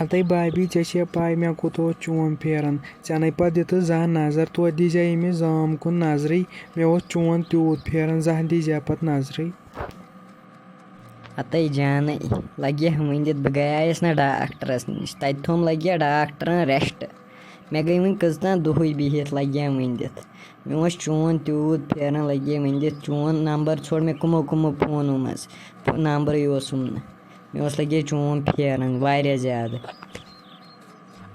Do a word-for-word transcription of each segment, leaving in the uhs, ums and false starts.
ہتے بابی، ژےٚ چھے پاے مےٚ کوٗتاہ اوس چون پھیران؟ ژےٚ نَے پَتہٕ دِتُس زانٛہہ نظر، توتہِ دیٖزِ أمِس زام کُن نظرٕے۔ مےٚ اوس چون تیوٗت پھیران، زانٛہہ دیٖزِ پَتہٕ نظرٕے۔ ہتے جانٕے، لگہِ ہا ؤنِتھ، بہٕ گٔیایس نہ ڈاکٹرس نِش، تتہِ تھوٚم لگہِ ہا ڈاکٹرن ریسٹ۔ مےٚ گٔے وۄنۍ کٔژتام دۄہٕے بِہِتھ، لگہِ ہا ؤنِتھ۔ مےٚ اوس چون تیوٗت پھیران، لگہِ ہا ؤنِتھ، چون نمبر ژھوٚڑ مےٚ کٕمو کٕمو فونو منٛز، فو-، نمبرٕے اوسُم نہٕ۔ مےٚ اوس لگہِ ہا چون پھیران واریاہ زیادٕ۔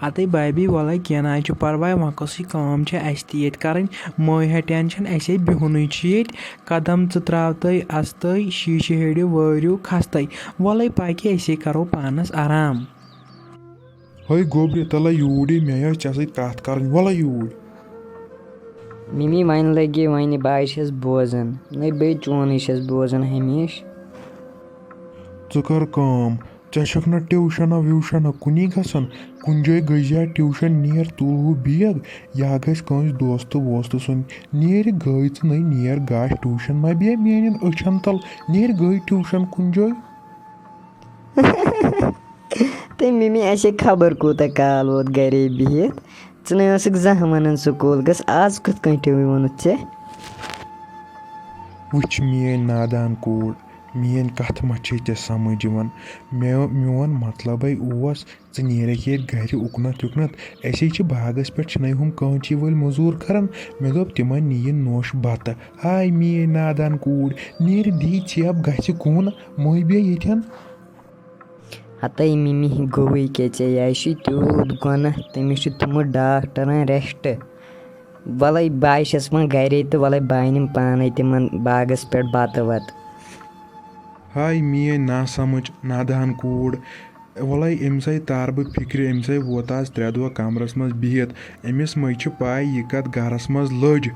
اَدَے بابی، وَلَے کینٛہہ نہ حظ چھُ پَرواے، وۄنۍ کۄسٕے کٲم چھِ اَسہِ تہِ ییٚتہِ کَرٕنۍ؟ مہٕ ہےٚ ٹٮ۪نشَن، اَسے بِہُنٕے چھُ ییٚتہِ۔ قدم ژٕ ترٛاوتَے اَستَے، شیٖشہٕ ہیٚرِ وٲرِو کھستَے۔ وَلَے پَکہِ، أسے کَرو پانَس آرام۔ ہے گوٚبرِ، تَلَے یوٗرۍ یہِ، مےٚ ٲس ژےٚ سۭتۍ کَتھ کَرٕنۍ، وَلَے یوٗرۍ۔ مِمی، وۄنۍ لَگے وۄنۍ، بہٕ چھَس بوزان، نٔے بیٚیہِ چونٕے چھَس بوزان ہمیشہٕ۔ ژٕ کَر کٲم، ژےٚ چھَکھ نہ ٹیوٗشَنا ویوٗشَنا کُنی گژھان؟ کُنہِ جایہِ گٔژھۍ زِ ہا ٹیوٗشَن، نیر تُل ہُہ بیگ، یا گژھِ کٲنٛسہِ دوستہٕ ووستہٕ سُنٛد۔ نیرِ گٔے ژٕ نٔے، نیر گژھ ٹیوٗشَن، مہ بیٚہہ میٛانٮ۪ن أچھَن تَل، نیرِ گٔے ٹیوٗشَن کُنہِ جایہِ۔ تہٕ مِمی، اَسے خبر کوٗتاہ کال ووت گَرے بِہِتھ، ژٕ نَے ٲسٕکھ زانٛہہ وَنان سکوٗل گژھ، آز کِتھ کٔنۍ ووٚنُتھ ژےٚ؟ وٕچھ میٛٲنۍ نادان کوٗر، میٛٲنۍ کَتھ ما چھے ژےٚ سَمٕجھ یِوان؟ مےٚ، میون مطلبَے اوس، ژٕ نیرَکھ ییٚتہِ گَرِ اُکنَتھ یُکنَتھ۔ أسے چھِ باغَس پٮ۪ٹھ، چھِنَے ہُم کٲنچی وٲلۍ مٔزوٗر کَران۔ مےٚ دوٚپ، تِمَن نِیہِ نوٚش بَتہٕ۔ ہاے میٛٲنۍ نادان کوٗر، نیرِ دی ژیپ گژھِ کُن، مٔہ بیٚہہ ییٚتٮ۪ن۔ ہَتَے مِمی، گوٚوُے کیٛاہ ژےٚ؟ یہِ چھُے تیوٗت گۄناہ، تٔمِس چھُ تھوٚمُت ڈاکٹرَن ریسٹ۔ وَلَے بہٕ چھَس وۄنۍ گَرے تہٕ وَلَے بہٕ اَنہٕ پانَے تِمَن باغَس پٮ۪ٹھ بَتہٕ وَتہٕ۔ ہاے میٛٲنۍ ناسَمٕجھ نادان کوٗر، وَلَے أمِس ہے تارٕ بہٕ فِکرِ، أمِس ہے ووت آز ترٛےٚ دۄہ کَمرَس منٛز بِہِتھ، أمِس مَے چھِ پَے یہِ کَتھ گَرَس منٛز لٔج۔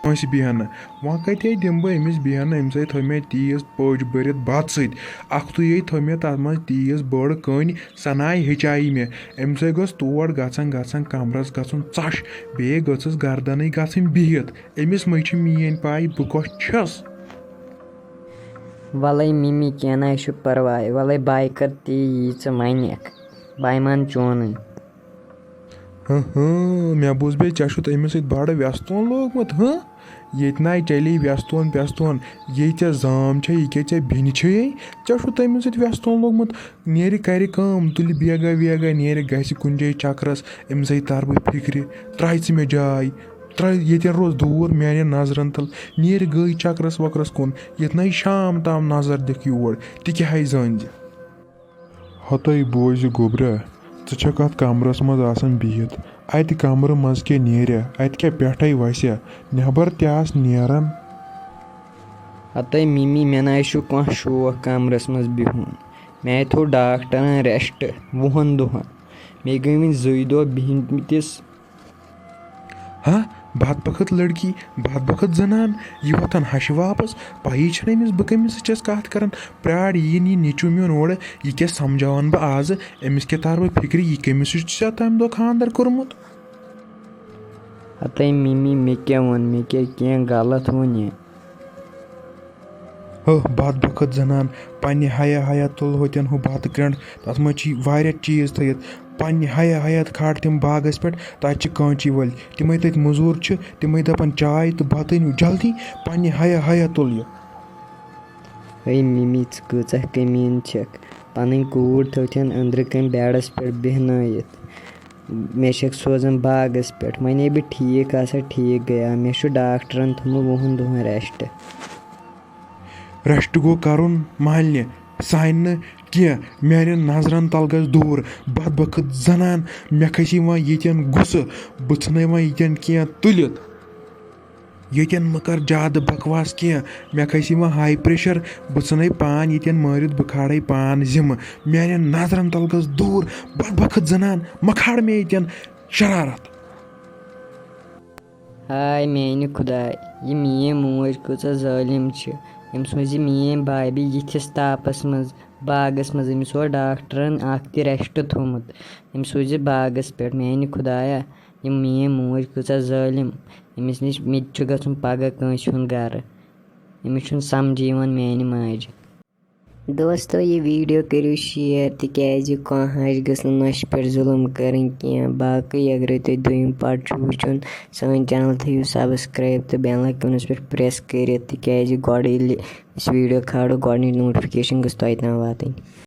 کٲنٛسہِ بیٚہنہٕ۔ وۄنۍ کَتہِ دِمہٕ بہٕ أمِس بیٚہنہٕ؟ أمِس ہے تھٲو مےٚ تیٖژ پٔج بٔرِتھ بَتہٕ سۭتۍ۔ اَکھتُے یے تھٲو مےٚ تَتھ منٛز تیٖژ بٔڑ کٔنۍ، سۄ نَے ہیٚچایہِ مےٚ۔ أمِس ہے گٔژھ تور گژھان گژھان کَمرَس گژھُن ژَش۔ بیٚیہِ گٔژھٕس گردَنٕے گژھٕنۍ بِہِتھ۔ أمِس مَے چھِ میٛٲنۍ پَے بہٕ کۄس چھَس۔ وَلَے مِمی، کینٛہہ نَے چھُ پَرواے۔ وَلَے بَے کَرٕ تی یی ژٕ وَنَکھ۔ بَے مَن چونُے۔ ہہ ہہ، مےٚ بوٗز بیٚیہِ ژےٚ چھُتھ أمِس سۭتۍ بَڑٕ وٮ۪ستون لوگمُت، ہہ؟ ییٚتہِ نَے چلی وٮ۪ستون پٮ۪ستون، یے ژےٚ زام چھے، یہِ کیٛاہ ژےٚ بیٚنہِ چھے؟ ژےٚ چھُتھ أمِس سۭتۍ وٮ۪ستون لوگمُت، نیرِ کَرِ کٲم، تُلہِ بیگا ویگا، نیرِ گژھِ کُنہِ جایہِ چَکرَس، أمِس ہے تَرٕ بہٕ فِکرِ، ترٛایہِ ژٕ مےٚ جاے، ترٛایہِ ییٚتٮ۪ن روز دوٗر میٛانٮ۪ن نظرَن تَل، نیرِ گٔے چَکرَس وَکرَس کُن، ییٚتہِ نَے شام تام نظر دِکھ یور، تہِ کیٛاہ ہے زٲنۍ زِ۔ ہتَے بوزِ گوٚبرا، ژٕ چھکھ اتھ کمرس منٛز آسان بِہِتھ۔ اتہِ کمرٕ منٛز کیٛاہ نیرِ؟ اتہِ کیٛاہ پٮ۪ٹھے وسہِ؟ نٮ۪بر تہِ آس نیران۔ ہتَے مِمی، مےٚ نہ حظ چھُ کانٛہہ شوق کمرس منٛز بِہُن۔ مےٚ تھوٚو ڈاکٹرن ریسٹ وُہن دۄہن۔ مےٚ گٔے وُنہِ زٕے دۄہ بِہمتِس۔ ہا، بدبخت لڑکی، بدبخت زنان، یہِ وۄتھان ہشہِ واپس، پَیی چھَنہٕ أمِس بہٕ کٔمِس سۭتۍ چھَس کَتھ کَران۔ پرٛار، یِیِن یہِ نیٚچوٗ میون اورٕ، یہِ کیٛاہ سمجھاوان بہٕ آزٕ، أمِس کیٛاہ تارٕ بہٕ فِکرِ، یہِ کٔمِس سۭتۍ چھُ ژےٚ تَمہِ دۄہ خانٛدر کوٚرمُت؟ ہتے مِمی، مےٚ کیٛاہ ووٚن، مےٚ کیٛاہ کینٛہہ غلط ووٚن یہِ؟ ہہ، بدبخت زنان، پننہِ ہیا ہیا تُل ہوتٮ۪ن ہُہ بتہٕ کرٛنٛڈ، تتھ منٛز چھِ واریاہ چیٖز تھٲیِتھ۔ پننہِ ہیا ہیا کھار تِم باغس پٮ۪ٹھ، تتہِ چھِ کٲنچی وٲلۍ، تِمے تتہِ مٔزوٗر چھِ، تِمے دپان، "چاے تہٕ بتہٕ أنِو جلدی، پننہِ ہیا ہیا تُل یہِ۔" ہے مِمی، ژٕ کۭژاہ کٔمیٖن چھَکھ، پنٕنۍ کوٗر تھٲوتھن أنٛدرٕ کنہِ بیڈس پٮ۪ٹھ بیہنٲیِتھ۔ مےٚ چھَکھ سوزان باغس پٮ۪ٹھ۔ وۄنۍ ہے بہٕ ٹھیٖک آسہٕ ہا، ٹھیٖک گٔیا۔ مےٚ چھُ ڈاکٹرن تھوٚمُت وُہن دۄہن ریسٹ۔ ریسٹ گوٚو کرُن مالنہِ، سانہِ نہٕ کینٛہہ۔ میانٮ۪ن نظرن تل گژھ دوٗر، بدبخت زنان۔ مےٚ کھسہِ وۄنۍ ییٚتٮ۪ن غصہٕ، بہٕ ژھٕنے وۄنۍ ییٚتٮ۪ن کینٛہہ تُلِتھ۔ ییٚتٮ۪ن مہٕ کر زیادٕ بکواس کینٛہہ، مےٚ کھسہِ وۄنۍ ہاے پریشر، بہٕ ژھٕنے پان ییٚتٮ۪ن مٲرِتھ، بہٕ کھارے پان ذمہٕ۔ میانٮ۪ن نظرن تل گژھ دوٗر، بدبخت زنان، مہ کھار مےٚ ییٚتٮ۪ن شرارت۔ ہاے میانہِ خداے، یہِ میٲنۍ موج کۭژاہ ظٲلِم چھِ۔ أمۍ سوٗزِ میٲنۍ بھابھی یِتھِس تاپس منٛز باغس منٛز۔ أمِس اوس ڈاکٹرن اکھ تہِ ریسٹ تھوٚومُت۔ أمۍ سوٗزِ باغس پٮ۪ٹھ۔ میانہِ خدایا، یہِ میٲنۍ موج کۭژاہ ظٲلِم۔ أمِس نِش مےٚ تہِ چھُ گژھُن پگاہ کٲنٛسہِ ہُنٛد گرٕ۔ أمِس چھُنہٕ سمجھے یِوان میانہِ ماجہِ۔ دوستو، یہِ video کٔرِو share، تِکیٛازِ کانٛہہ ہَش گٔژھ نہٕ نۄشہِ پٮ۪ٹھ ظُلُم کَرٕنۍ کینٛہہ۔ باقٕے اگرے تُہۍ دوٚیِم part چھُو وٕچھُن، سٲنۍ channel تھٲیِو subscribe تہٕ bell icon-َس پٮ۪ٹھ press کٔرِتھ، تِکیٛازِ گۄڈٕ ییٚلہِ أسۍ video کھالو، گۄڈٕنِچ notification گٔژھ تۄہہِ تام واتٕنۍ۔